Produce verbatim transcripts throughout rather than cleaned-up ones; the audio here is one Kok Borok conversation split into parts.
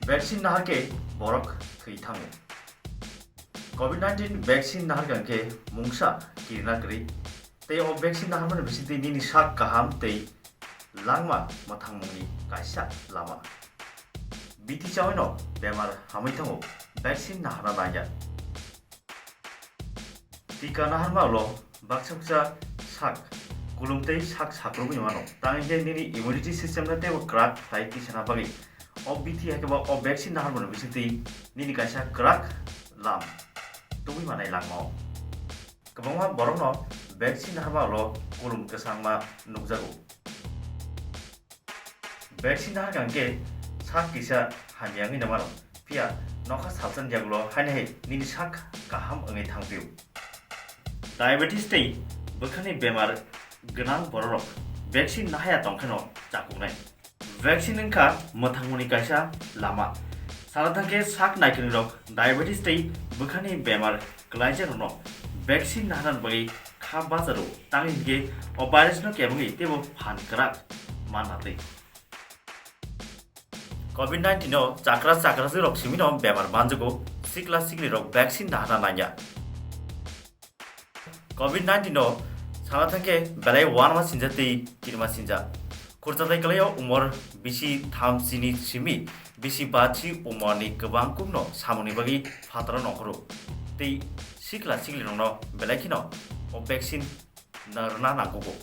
Vaccine nahar khe borok thwi thango. Covid nineteen vaccine nahar khe mungsa kirina kwrwi. Tei o vaccine naharmani bisingtwi nini sak kaham tei langma mwthangmungni kaisa lama. Biti chawino bemar hamwi thango, vaccine naharna nangya. Tika naharma ulo baksa baksa sak kulum tei sak sakrubwi mano. Tang hinkhe nini immunity system no teibo kwrak khlai tisana bagwi o bithi hai khe ba o vaccine naharmani bisingtwi nini kaisa kwrak lam tubui manai langmao. Kwbangma borokno vaccine naharma ulo kulum kwchangma nukjago. Vaccine nahar khe sak kisa hamya wngwi nangmano, phiya nokha salsani yagulo haino hai nini sak kaham wngwi thangphio. Diabetes tei bwkhani bemar gwnang bororok vaccine nahaya tongkheno chakuknai. Vaccine wngkha mwthangmungni kaisa lama. Sana thangkhe sak naikhwrwirok diabetes tei bwkhani bemar kwlaijakrokno vaccine naharnani bagwi kha bacharo, tangwi hinkhe o virus no kebengwi teibo phan kwrak manna twi. Covid nineteen o chakra chakrajwirok simino bemar manjago, sikla siklirok vaccine naharna nangya. Covid nineteen o sana thangkhe belai uanama sinja tei kirima sinja. Khurchathai kwlaio umor bisi tham chini simi bisi bachi umorni kwbang kukno samungni bagwi phataro nongkhoro tei sikla siklirokno belai kheno o vaccine na rwna nangugo.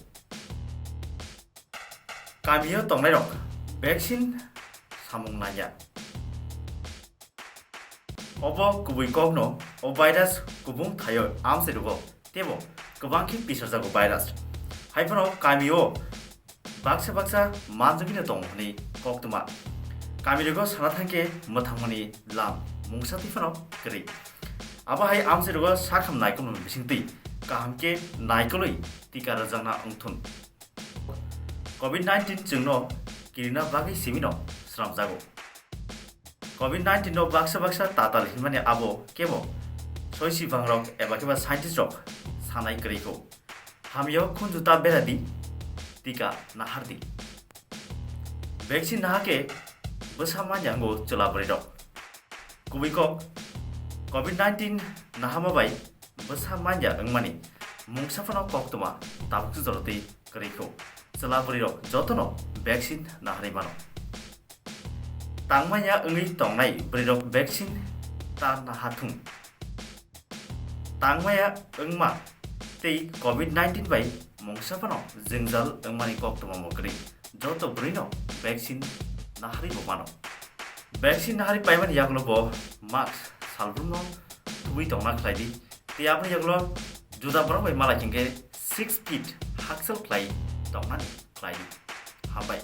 Kamio tongnairok vaccine samung nangya. Obo kubui kokno o virus kubung thaio amchai rwgo, teibo kwbang khe pisarjago virus. Haiphano kamio baksa baksa manjagwino tongo hwnwi koktwma. Kamirego sana thangkhe mwthangmani lam mungsa twi phano kwrwi. Abo hai amchai rwgo sakham naikolmani bisingtwi kaham khe naikolwi tika rwjakna wngthun. Covid nineteen chwngno kirina bagwi simino swnamjago. Covid nineteen no baksa baksa tatal hinmani abo kebo soisi bangrok eba khe ba scientist rok sanai kwrwi kho. Hamyo khunju ta beradi, tika nahardi. Vaccine nahakhe bwsa manya wngo chwla bwrwi rok. Kubui kok, covid nineteen nahama bai bwsa manya wngmani mungsa phano koktwma tabuk jora twi kwrwi kho. Chwla bwrwi rok jotono vaccine naharwi mano. Tangmanya wngwi tongnai bwrwi rok vaccine ta nahathung. Tangmaya wngma tei covid nineteen bai mungsa phano jwngjal wngmani koktwma mwkrwi joto bwrwino vaccine naharwi bo mano. Vaccine naharwi paimani yagulo bo mask salbrumno thubui tongna khlaidi tei aboni yagulo juda borok bai malai hinkhe six feet hakchal khlai tongnani khlaidi. Hambai.